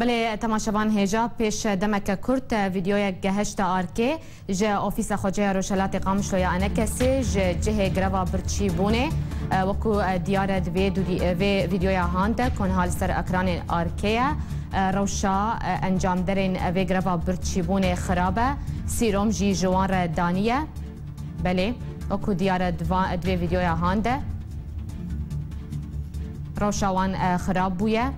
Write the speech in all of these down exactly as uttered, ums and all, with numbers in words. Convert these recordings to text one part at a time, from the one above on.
Belê, temaşevan hêja, pêş demeke kurt, e, vîdeoyek gehişte arkê ji Ofîsa Xweceya Rojhilatê Qamişlo ya Enekesê, ji cihê greva birçîbûnê, e, wekû, e, diyar e di vê dudî-, e, vê vîdeoya han de ku niha li ser ekranên arkê ye. E, rewşa, e, encamderên, e, vê greva birçîbûnê xirab e. Sîrom jî ji wan re daniye. Belê, wekû diyar e di va-, di vê vîdeoya han de. Rewşa wan, e, xirab bûye.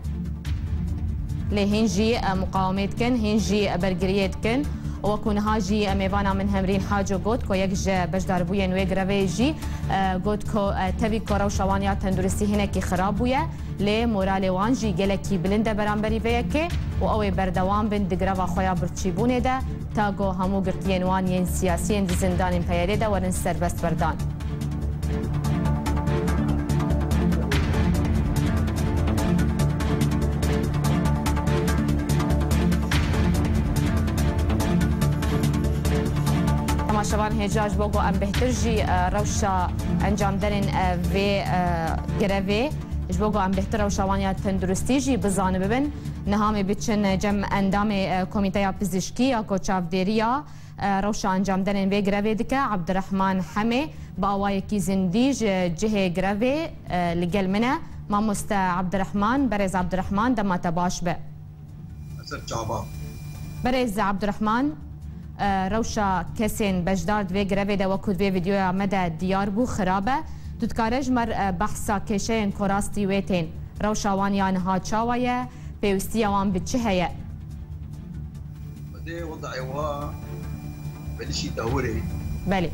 Lê hîn jî, e, muqawemê dikin, hîn jî, e, bergiriyê dikin. Û wekû niha jî, e, mêvana min Hemrîn Haco got ku yek ji beşdarbûyên wê grevê jî, e, got ku, e, tevî ku rewşa wan ya tenduristî hinekî xirab bûye, lê moralê wan jî gelekî bilind e beramberî vê yekê û ew ê berdewam bin di greva xwe ya birçîbûnê de, ta ku hemû girtiyên wan yên siyasî yên di zindanên P Y D'ê de werin serbest berdan. Temaşevan hêja, ji bo ku em bêhtir jî, e, rewşa encamderên, e, vê, e, grevê, ji bo ku em bêhtir rewşa wan ya tenduristî jî bizanibibin, niha em ê biçin cem endamê, e, Komîteya Pizîşkî ya ku çavdêriya, e, rewşa encamderên vê grevê dike, Abdirehman Hemê, bi awayekî zindî ji cihê grevê, e, li gel min e. Mamoste Abdirehman, berêz Abdirehman, dema te baş be. Ser çava. Berêz Abdirehman, e, rewşa kesên beşdar di vê grevê de wekû di vê vîdeoya me de diyar bû, xirab e. Tu dikare ji me re, e, behsa kêşeyên ku rastî wê tên? Rewşa wan ya niha çawa ye? Pêwîstiya wan bi çi heye? Xwedê weda ewa belişî dewirê. Belê.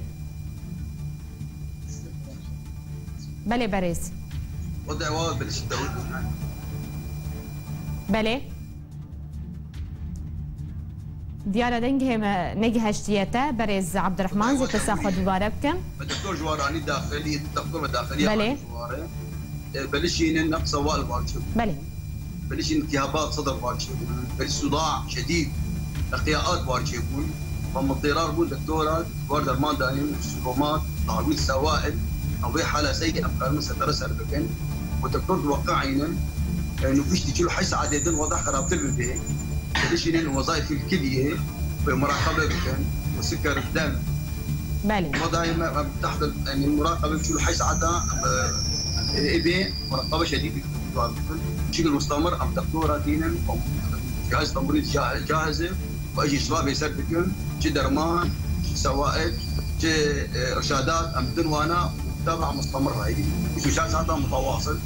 Belê berêz. Weda ewa belişî dewirê. Belê. Diyar e dengê me negihiştiye te, berêz Abdirehman, zê pirsa xwe dubare bikim. Me doktor ji wan anî daxilî, doktor me daxilî Belê. Anî ji wan re. E, belişî ne neqsa wa li wan çêbû. Belê. Belişî iltihabat sedr wan çêbû. Belişî suda şedîd, iqtiyaat wan çêbûn. Ve mutêrar bûn doktora, war derman dayîn, sîromat, tawîl sewail. Ev ê hala sey em karin setara ser bikin. Û doktor diweqeînin, e, nû piştî çil û heşt saetê din weda xerabtir bibe. Belişînin wezayfil kiliyê, bi muraqebe bikin, û siker dem. Belê. Weda em, em tahta, yanî muraqebe çil û heşt saeta, e, e, ebe muraqebe şedîd bikin. Çi mustamir em doktora dînin, cihaz temrîz ca-, cahiz e, û ez jî şiva bêser dikim, çi derman, çi sewail, çi, e, irşadat, em din wana, û taba mustamir rayî. Çi şeş saeta mutawasil,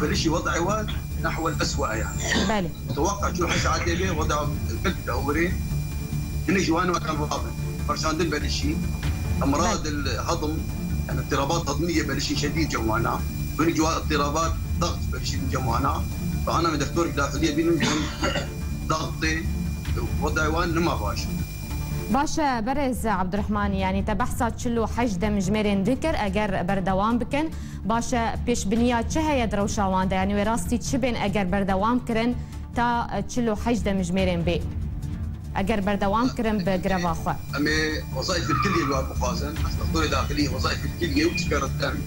belişî weda ewa nehwel eswa yani. Belê. Mutewaqqa çû heşt saetê bê, weda gelek dewirê. Hinek ji wan mekan rabin. Perşandin belişî. Emrad Belê. El-hedim, yani itirabat hedmiye belişî şedîd cem wana. Hinek ji wan itirabat daxt belişî cem wana. Ve ana me doktor daxiliye bînin cem daxtê. Weda wan nima baş. Baş e, berêz Abdurrahman, yani te behsa çil û heşt demjimêrên din kir, eger berdewam bikin, baş e, pêşbiniya çi heye di rewşa wan de? Yani wê rastî çi bên eger berdewam kirin ta çil û heşt demjimêrên bê? Eger berdewam kirin bi greva xwe. Em ê wezayfê kiliyê li wan bixwazin, ez doktorê daxilî, wezayfê kiliyê û çi kar em,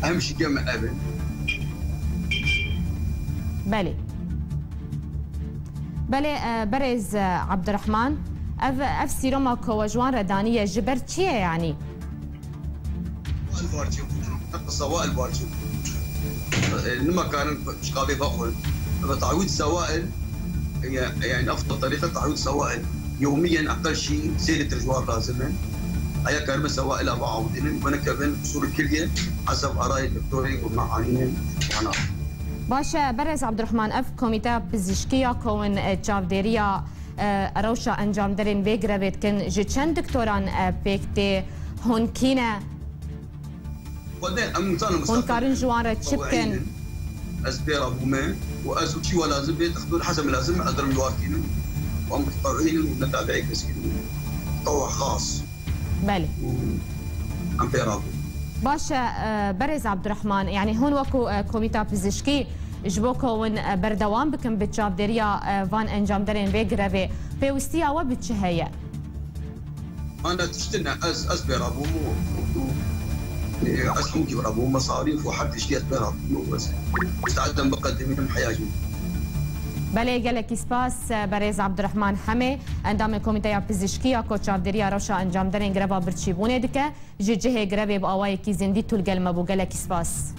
em şikê me ev in. Belê. Belê, e, berêz, e, Abdurrahman, ev, ev sîroma ku we ji wan re daniye ji ber çi ye, yanî? Sewail bar çêbûn, qisa sewail bar çêbûn. E, nima karin çiqavê vexwin. Ev te'wîd sewail, e, yani afdal terîqe te'wîd sewail. Yewmiyen eqel jî sê lîtir ji wan lazim in. Eya karimin sewaila biawidînin, we nekevin qusûrê kiliyê, hesab arayê doktorê û me anînin wana. Baş e, berêz Abdurrahman, ev komîteya pizîşkî ya ku hûn, e, çavdêriya, e, rewşa encamderên vê grevê dikin, ji çend doktoran, e, pêk tê? Hûn kî ne? Xwedê em zanin Hûn karin ji wan re çi bikin? Ez pê re bûme û ez û çi we lazim bê, doktor hesab lazim, ez dirim ji wan tînim. Û em mutewînin û netabi'ê kesekî bûn. Tewa xas. Belê. Û em pê re bûn. Baş e, e, berêz Abdurrahman, yani hûn wekû, e, komîta pizîşkî ji bo ku hûn, e, berdewam bikin bi çavdêriya, e, van encamderên vê grevê, pêwîstiya we bi çi heye? Ana tiştine ez, ez pê re bûm û, û, û, e, ez hemû kî re bûm, mesarîf û her tiştî ez pê re bûm û ez saetem biqedimînim heya jî. Belê, gelekî spas, berêz Abdurrahman Hemê, endamê Komîteya Pizîşkî ya ku çavdêriya rewşa encamdarên greva birçîbûnê dike, ji cihê grevê bi awayekî zindî tu li gel me bû. Gelekî spas.